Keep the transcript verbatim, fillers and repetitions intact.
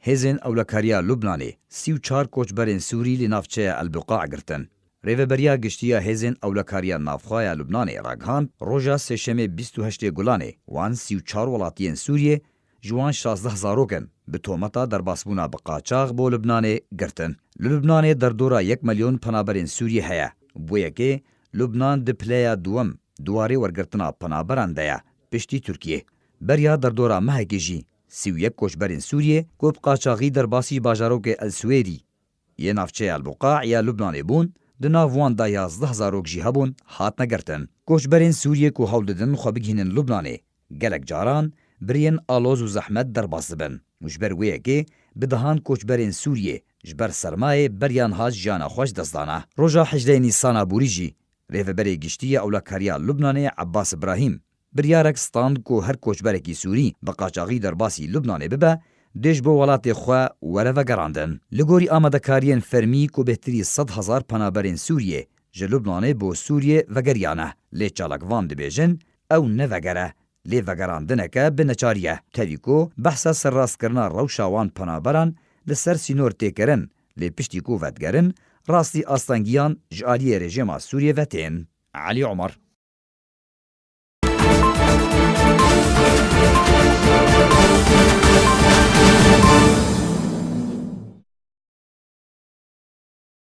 Hêzên Ewlekariya Lubnanê sî û çar koçberên Sûrî li navçeya El Buqa girtin. Rêveberiya Giştî ya Hêzên Ewlekariya Navxwe ya Lubnanê ragihand, roja Sêşemê bîst û heştê Gulanê wan sî û çar welatiyên Sûriyê, ji wan şazdeh zarok in, bi tometa derbasbûna bi qaçax bo Lubnanê girtin. Li Lubnanê derdora yek milyon penaberên Sûriyê heye. Bo yekê, Lubnan di pileya duwem di warê wergirtina penaberan de ye, piştî Tirkiyê. Beriya derdora mehekê jî sî û yek koçberên Sûriyê ku bi qaçaxî derbasî bajarokê El Swêrî yê navçeya El Buqa ya Lubnanê bûn, di nav wan de yazdeh zarok jî hebûn, hatine girtin. Koçberên Sûriyê ku hewl didin xwe bigihînin Lubnanê, gelek caran bi rêyên aloz û zehmet derbas dibin û ji ber wê yekê bi dehan koçberên Sûriyê ji ber sermayê beriya niha jiyana xwe ji dest dane. Roja hejdeh Nîsana borî jî Rêveberê Giştî ya Ewlekariya Lubnanê Ebbas Ibrahîm biryarek stand ku her koçberekî Sûrî bi qaçaxî derbasî Lubnanê bibe, dê ji bo welatê xwe were vegerandin. Li gorî amadekariyên fermî ku bêhtirî sed hezar penaberên Sûriyê ji Lubnanê bo Sûriyê vegeriyane, lê çalakvan dibêjin ew ne veger e, lê vegerandineke bi neçarî ye. Tevî ku behsa serrastkirina rewşa wan penaberan li ser sînor tê kirin, lê piştî ku vedigerin, rastî astengiyan ji aliyê rejîma Sûriyê ve tên. Elî Omer.